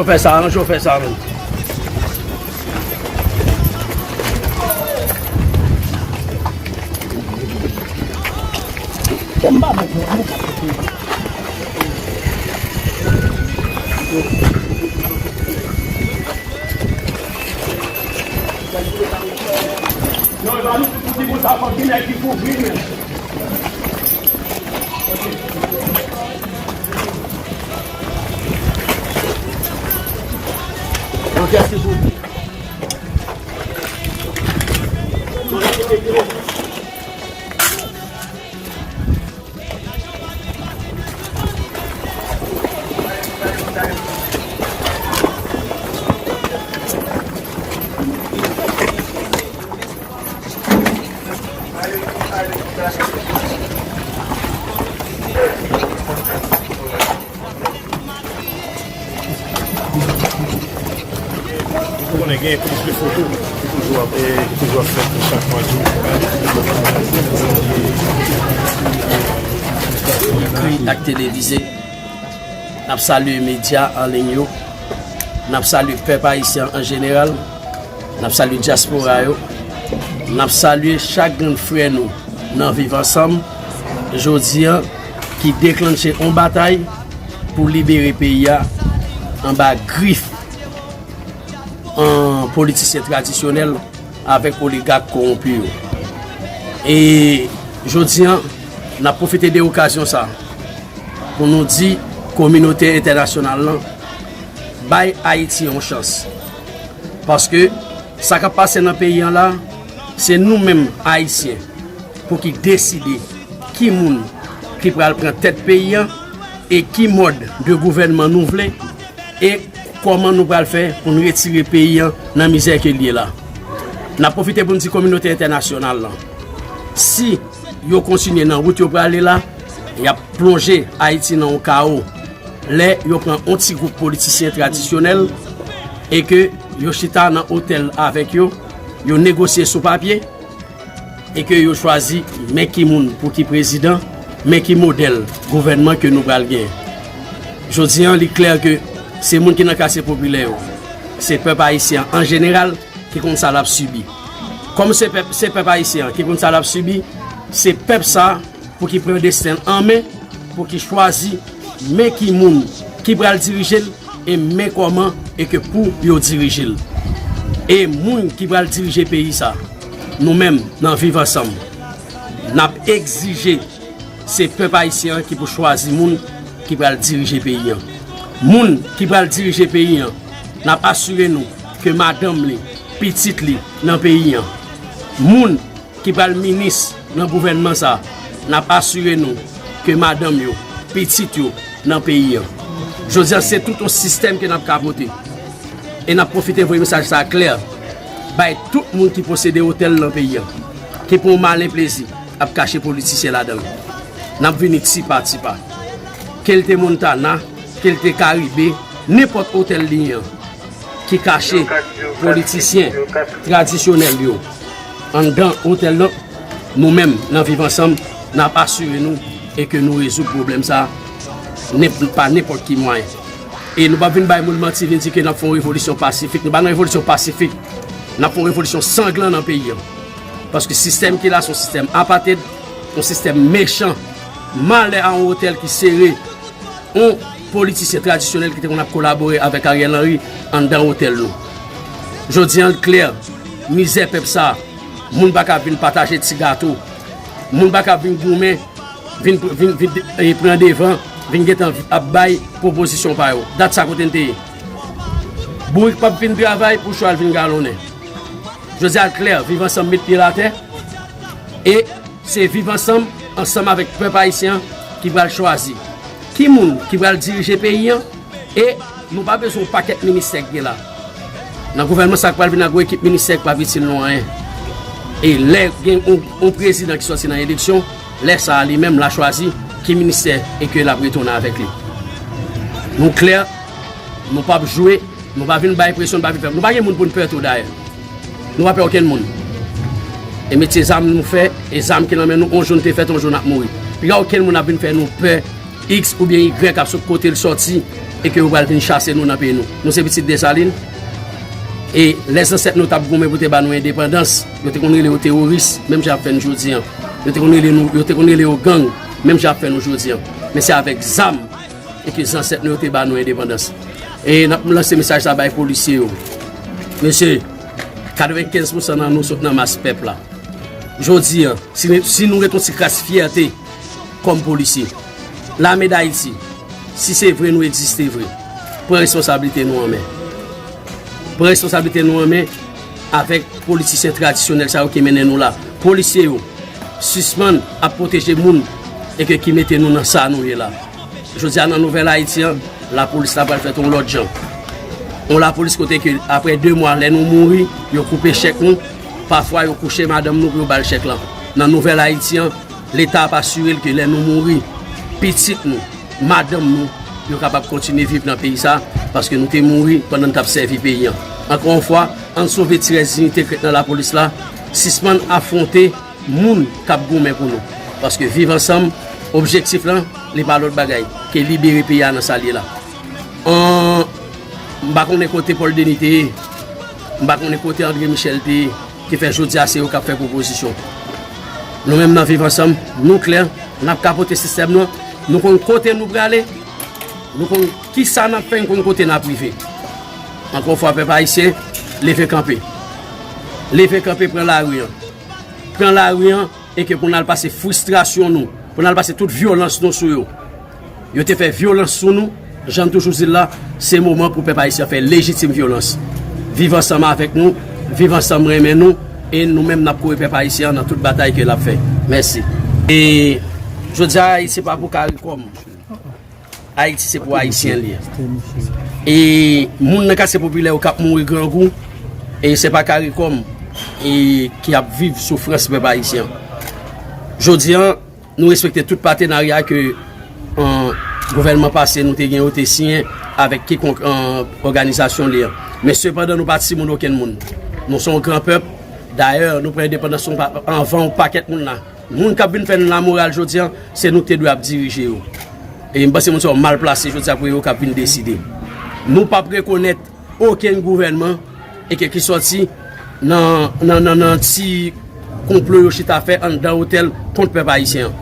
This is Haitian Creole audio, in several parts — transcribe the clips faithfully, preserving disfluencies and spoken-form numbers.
Fè sa, ranje w fè sa menm. Non, e pa nou tout moun ki pou sa, fòk gen nèg ki kouvri l menm. Ou konnen gen plis de foto ki toujou ap, eh, ki toujou ap fèt chak mwa di. Ak televize, n ap salye medya an liy yo, n ap salye pèp ayisyen an jeneral, n ap salye dyaspora yo, n ap salye chak grenn frè nou nan Viv Ansanm jodi a ki deklanche yon batay pou libere peyi a anba grif an politisyen tradisyonèl avèk oligak kowonpi yo. E jodi a, n ap pwofite de okazyon sa pou nou di kominote entènasyonal lan bay Ayiti yon chans. Paske sa k ap pase nan peyi an la, se nou menm Ayisyen pou ki deside ki moun ki pral pran tèt peyi an e ki mòd de gouvènman nou vle e kòman nou pral fè pou n retire peyi an nan mizè ke l ye la. N ap pwofite pou n di kominote entènasyonal lan, si yo kontinye nan wout yo prale la, y ap plonje Ayiti nan yon kawo. Lè yo pran yon ti gwoup politisyen tradisyonèl e ke yo chita nan otèl avèk yo, yo negosye sou papye e ke yo chwazi men ki moun pou ki prezidan, men ki modèl gouvènman ke nou pral gen. Jodi a, li klè ke se moun ki nan katye popilè yo, se pèp ayisyen an jeneral ki konn sa l ap sibi. Kòm se pèp, se pèp ayisyen an ki konn sa l ap sibi, se pèp sa pou ki pran desten l an men, pou ki chwazi men ki moun ki pral dirije l e men kòman e ke pou yo dirije l. E moun ki pral dirije peyi sa, nou menm nan Viv Ansanm, n ap egzije se pèp ayisyen an ki pou chwazi moun ki pral dirije peyi an. Moun ki pral dirije peyi an, n ap asire nou ke madanm li, pitit li nan peyi an. Moun ki pral minis nan gouvènman sa, n ap asire nou ke madanm yo, pitit yo nan peyi an. Jodi a, se tout yon sistèm ke n ap kapote. E n ap pwofite voye mesaj sa a klè bay tout moun ki posede otèl nan peyi an, ki pran yon malen plezi ap kache politisyen ladan l. N ap vini ti pa ti pa. Ke l te Montana, ke l te Karibe, nenpòt otèl li ye an ki kache politisyen tradisyonèl yo anndan otèl lan, nou menm nan Viv Ansanm, n ap asire nou e ke nou rezoud pwoblèm sa a, nen-, pa nenpòt ki mwayen. E nou p ap vin bay moun manti, vin di ke n ap fè yon revolisyon pasifik. Nou pa nan revolisyon pasifik. N ap fè yon revolisyon sanglan nan peyi an. Paske sistèm ki la, se yon sistèm apated, yon sistèm mechan. Malè a yon otèl ki sere yon politisyen tradisyonèl ki te konn ap kolabore avèk Ariel Henry anndan otèl nou. Jodi a, l klè, mizè pèp sa, moun pa ka vin pataje ti gato, moun pa ka vin goumen, vin, vin, vin, e, pran devan, vin gentan ap bay pwopozisyon pa yo. Dat sa kote n te ye. Bourik p ap vin travay pou chwal vin galonnen. Jodi a, l klè, Viv Ansanm met pye l atè. E se Viv Ansanm, ansanm avèk pèp ayisyen an, ki pral chwazi ki moun ki pral dirije peyi an. E nou pa bezwen yon pakèt ministè k gen la. Nan gouvènman sa k pral vin la, gwo ekip ministè k p ap itil nou anyen. E lè gen yon, yon prezidan ki sòti nan eleksyon, lè sa a, li menm, l a chwazi ki ministè e ke l ap retounen avèk li. Nou klè, nou p ap jwe. Nou pa vin bay presyon, nou pa vin fè. Nou pa gen moun pou n pè tou dayè. Nou pa pè okenn moun. E metye zam nou fè, e zam ki nan men nou, on jou n te fèt, on jou n ap mouri. Piga okenn moun ap vin fè nou pè, X oubyen Y ap sot kote l sòti, e ke yo pral vin chase nou nan peyi nou. Nou se pitit Desalin. E lè zansèt nou t ap goumen pou te ba nou endepandans, yo te konn rele yo teworis, menm jan y ap fè n jodi an. Yo te konn rele nou, yo te konn rele yo gang, menm jan y ap fè nou jodi an. Men se avèk zam e ke zansèt nou yo te ba nou endepandans. E n ap lanse mesaj sa bay polisye yo. Mesye, katrevenkenz pousan nan nou sot nan mas pèp la. Jodi an, si, si nou gen yon ti kras fyète kòm polisye, Lame Dayiti, si se vre nou egziste vre, pran responsablite nou an men. Pran responsablite nou an men avèk politisyen tradisyonèl sa yo ki mennen nou la. Polisye yo, sispann ap pwoteje moun e ke ki mete nou nan sa nou ye la. Jodi a nan Nouvèl Ayiti an, lapolis la pral fèt yon lòt jan. Yon lapolis kote ke apre de mwa lè nou mouri, yo koupe chèk nou, pafwa yo kouche madanm nou pou yo ba l chèk lan. Nan Nouvèl Ayiti an, Leta ap asire l ke lè nou mouri, pitit nou, madanm nou, yo kapab kontinye viv nan peyi sa, paske nou te mouri pandan n t ap sèvi peyi an. Ankò yon fwa, ann sove ti rès diyite k ret nan lapolis la, sispann afwonte moun k ap goumen pou nou. Paske Viv Ansanm, objektif lan, li pa lòt bagay ke libere peyi a nan sa l ye la. An, m pa konnen kote Paul Denis te ye, m pa konnen kote André Michel te ye, ki fè jodi a se yo k ap fè pwopozisyon. Nou menm nan Viv Ansanm, nou klè, n ap kapote sistèm nan, nou konn kote nou prale, nou konn kisa n ap fè, nou konn kote n ap rive. Ankò yon fwa, pèp ayisyen, leve kanpe. Leve kanpe, pran lari an. Pran lari an, e ke pou n al pase fristrasyon nou, pou n al pase tout vyolans nou sou yo. Yo te fè vyolans sou nou, jan n toujou di l la, se moman pou pèp ayisyen fè lejitim vyolans. Viv Ansanm avèk nou, Viv Ansanm renmen nou, e nou menm n ap kore pèp ayisyen an nan tout batay ke l ap fè. Mèsi. E jodi a, Ayiti se pa pou Karikòm. Ayiti se pou Ayisyen l ye. E moun nan katye popilè yo k ap mouri grangou, e se pa Karikòm e ki ap viv soufrans pèp ayisyen an. Jodi a, nou respekte tout patenarya ke, an, gouvènman pase nou te gen yo te siyen avèk kikonk, an, òganizasyon li an. Men sepandan, nou pa timoun okenn moun. Nou se yon gran pèp. Dayè, nou pran endepandans nou pa, anvan yon pakèt moun la. Moun k ap vin fè n lamoral jodi a, se nou ki te dwe ap dirije yo. E m panse moun sa yo mal plase jodi a pou yo k ap vin deside. Nou p ap rekonèt okenn gouvènman e ke ki sòti nan, nan, nan, nan ti konplo yo chita fè anndan otèl kont pèp ayisyen an.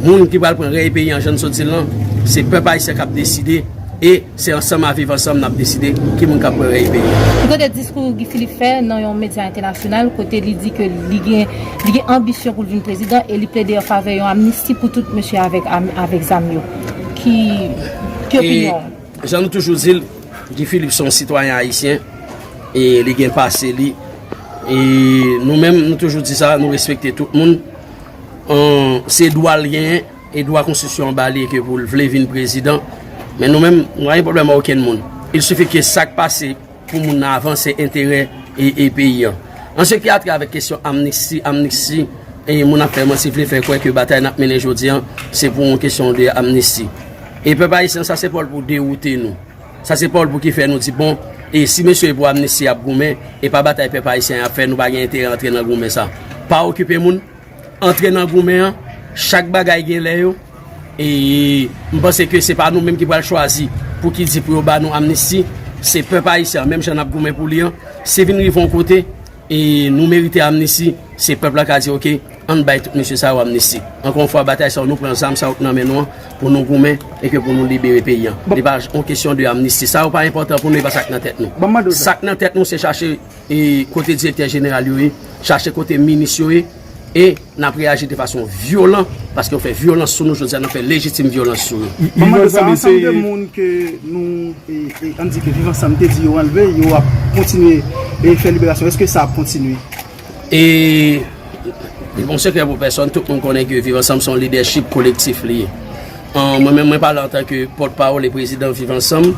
Moun ki pral pran rèy peyi an, jan n sot di l lan, se pèp ayisyen k ap deside e se ansanm a Viv Ansanm n ap deside ki moun k ap pran rèy peyi an. N tande diskou Guy Philippe fè nan yon medya entènasyonal kote li di ke li gen, li gen anbisyon pou l vin prezidan e li plede an favè yon amnisti pou tout mesye avèk, avèk zam yo. Ki, ki opinyon w? Jan nou toujou di l, Guy Philippe se yon sitwayen ayisyen e li gen pase li. E nou menm, nou toujou di sa, nou respekte tout moun. An, se dwa l genyen e dwa konstitisyon an ba li ke pou l vle vin prezidan. Men nou menm, nou pa gen pwoblèm ak okenn moun. Il sifi ke sa k pase pou moun nan avanse enterè e, e peyi an. An se ki a travè kesyon amnisti, amnisti, e moun ap fè manti vle fè kwè ke batay n ap mennen jodi an, se pou yon kesyon de amnisti. E pèp ayisyen, sa se pa l pou dewoute nou. Sa se pa l pou ki fè nou di, bon, e si mesye pou amnisti ap goumen, e pa batay pèp ayisyen ap fè, nou pa gen enterè antre nan goumen sa. Pa okipe moun, antre nan goumen an, chak bagay gen lè yo. E m panse ke se pa nou menm ki pral chwazi pou ki di pou yo ba nou amnisti. Se pèp ayisyen an, menm jan n ap goumen pou li an. Si vin rive yon kote, e nou merite amnisti, se pèp la ka di, oke, ann bay tout mesye sa yo amnisti. Ankò yon fwa, batay sa yo, nou pran zam sa yo k nan men nou an pou nou goumen e ke pou nou libere peyi an. Li pa yon kesyon de amnisti. Sa yo pa enpòtan pou nou, e pa sa k nan tèt nou. Sa k nan tèt nou, se chache e kote direktè jeneral yo ye, chache kote minis yo ye, e n ap reyaji de fason vyolan, paske yo fè vyolans sou nou jodi a, n ap fè lejitim vyolans sou yo. Mwen mande sa, ansanm de moun ke nou, e, e, ann di ke Viv Ansanm te di yo anlve, yo ap kontinye e fè liberasyon. Èske sa ap kontinye? E li pa yon sekrè pou pèsòn, tout moun konnen ke Viv Ansanm se yon lidèchip kolektif li ye. An, mwen menm, mwen pale antanke pòtpawòl e prezidan Viv Ansanm.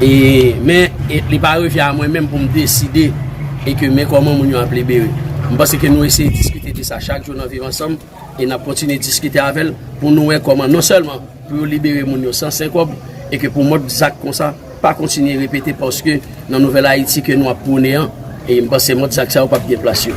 E, men, e, li pa revyen a mwen menm pou m deside e ke men kòman moun yo ap libere. M panse ke nou eseye diskite de sa chak jou nan Viv Ansanm e n ap kontinye diskite avè l pou nou wè kòman non sèlman pou yo libere moun yo san sen kòb e ke pou mòd zak konsa pa kontinye repete paske nan Nouvèl Ayiti ke nou ap pwone an, e m panse mòd zak sa yo p ap gen plas yo.